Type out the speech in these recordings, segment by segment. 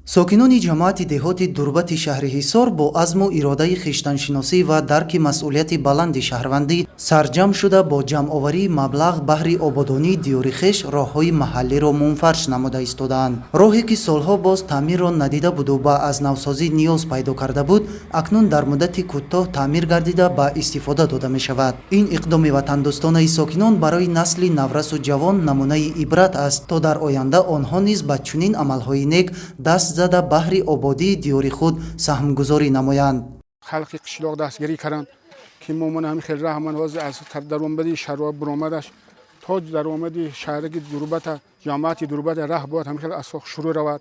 Сокинони ҷамоати деҳоти Дурбати шаҳри Ҳисор бо азму иродаи хештаншиносӣ ва дарки масъулияти баланди шаҳрвандӣ сарҷамъ шуда, бо ҷамъоварии маблағ баҳри ободонии диёри хеш роҳҳои маҳаллиро мунфарш намуда истодаанд. Роҳе, ки солҳо боз таъмирро надида буду ба аз навсозӣ ниёз пайдо карда буд, акнун дар муддати кӯтоҳ таъмир гардида, ба истифода дода мешавад. Ин иқдоми ватандӯстонаи сокинон барои насли наврасу ҷавон намунаи ибрат аст, то дар оянда онҳо низ ба чунин амалҳои нек даст зада, баҳри ободии диёри худ саҳмгузорӣ намоянд. Халқи қишлоқ дастгирӣ карданд, ки мо ман ҳамин хел раҳ ман ҳозир аз даромади шаҳр баромадаш то даромади шаҳраки Дурбата, ҷамоати Дурбата, раҳ бояд ҳамин хел асфалт шурӯъ равад.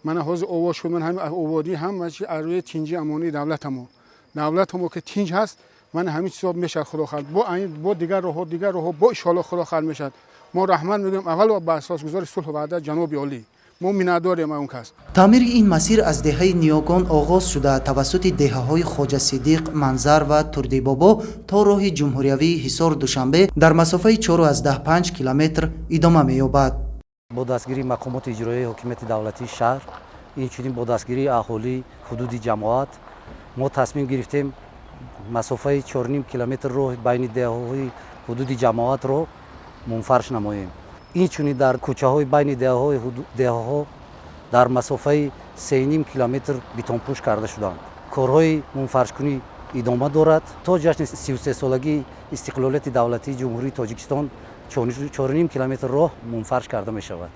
Мана ҳозир овоз шуд. Ман ҳамин ободӣ ҳама чи аз рӯи тинҷи амонии давлатамо, ки тинҷ ҳаст, ман ҳамин чизо мешавад, худо хоҳад. Бо дигар роҳҳо бо иншоалло, худо хоҳад, мешавад. Мо раҳмат мегӯем аввал ба асосгузори сулҳу ваҳдат, ҷаноби олӣ. Мо миннатдорем он кас. Таъмири ин масир аз деҳаи Ниёгон оғоз шуда, тавассути деҳаҳои Хоҷа Сиддиқ, Манзар ва Турдибобо то роҳи ҷумҳуриявии Ҳисор Душанбе дар масофаи 4,5 километр идома меёбад. Бо дастгирии мақомоти иҷроияи ҳокимияти давлатии шаҳр, инчунин бо дастгирии аҳолии ҳудуди ҷамоат мо тасмим гирифтем масофаи 4,5 километр роҳ байни деҳаҳои ҳудуди ҷамоатро мунфарш намоем. Инчунин дар кӯчаҳои байни деҳаҳо дар масофаи 3,5 километр бетонпӯш карда шуданд. Корҳои мунфаршкунӣ идома дорад. То ҷашни 33-солагии истиқлолияти давлатии Ҷумҳурии Тоҷикистон 4,5 километр роҳ мунфарш карда мешавад.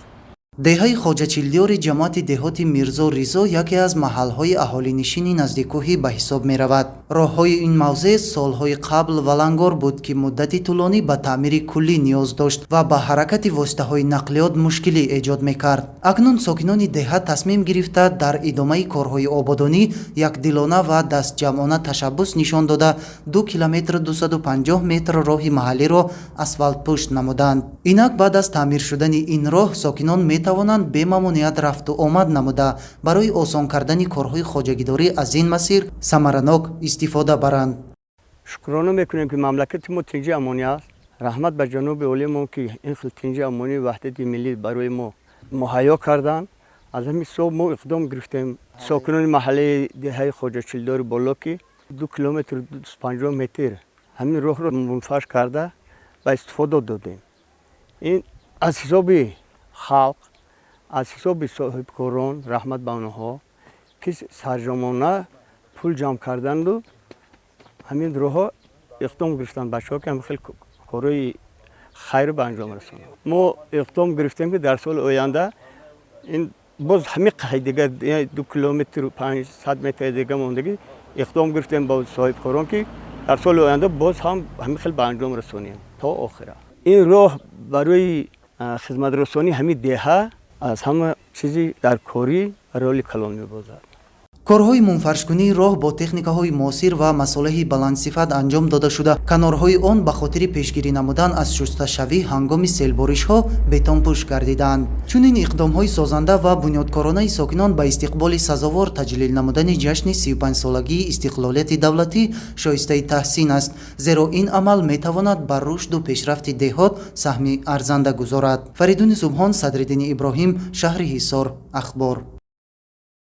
Деҳаи Хоҷачилдиёри ҷамоати деҳоти Мирзо Ризо яке аз маҳалҳои аҳолинишини наздиккӯҳӣ ба ҳисоб меравад. Роҳҳои ин мавзеъ солҳои қабл валангор буд, ки муддати тӯлонӣ ба таъмири куллӣ ниёз дошт ва ба ҳаракати воситаҳои нақлиёт мушкилӣ эҷод мекард. Акнун сокинони деҳа тасмим гирифта, дар идомаи корҳои ободонӣ якдилона ва дастҷамъона ташаббус нишон дода, 2 километр 250 метр роҳи маҳаллиро асфалтпӯш намуданд. Инак, баъд аз таъмир шудани ин роҳ сокинон метавонанд бемамониат рафту омад намуда, барои осон кардани корҳои хоҷагидорӣ аз ин масир самаранок истифода баранд. Шукрона мекунем, ки мамлакати мо тинҷи амонӣ аст. Раҳмат ба ҷаноби олиамон, ки ин хел тинҷи амонӣ, ваҳдати миллӣ барои мо муҳайё карданд. Аз ҳамин ҳисоб мо иқдом гирифтем, сокинони маҳаллаи деҳаи Хоҷачилдори Боло, ки 2 километр 250 метр ҳамин роҳро мунфарш карда, ба истифода додем. Ин аз ҳисоби халқ, аз ҳисоби соҳибкорон, раҳмат ба онҳо, ки сарҷамъона пул ҷамъ карданду ҳамин роҳҳо иқдом гирифтанд бачаҳо, ки ҳамин хел корҳои хайр ба анҷом расонанд. Мо иқдом гирифтем, ки дар соли оянда ин боз ҳамин қай дигар 2 километру 500 метр дига мондагӣ, иқдом гирифтем бо соҳибкорон, ки дар соли оянда боз ҳам ҳамин хел ба анҷом расонем то охира. Ин роҳ барои хизматрасонии ҳамин деҳа аз ҳама чизи дар корӣ роли калон мебозад. Корҳои мунфаршкунии роҳ бо техникаҳои муосир ва масолеҳи баландсифат анҷом дода шуда, канорҳои он ба хотири пешгирӣ намудан аз шусташавӣ ҳангоми селборишҳо бетонпӯш гардидаанд. Чунин иқдомҳои созанда ва бунёдкоронаи сокинон ба истиқболи сазовор таҷлил намудани ҷашни 35-солагии истиқлолияти давлатӣ шоистаи таҳсин аст, зеро ин амал метавонад ба рушду пешрафти деҳот саҳми арзанда гузорад. Фаридуни Субҳон, Садриддини Иброҳим, шаҳри Ҳисор, Ахбор.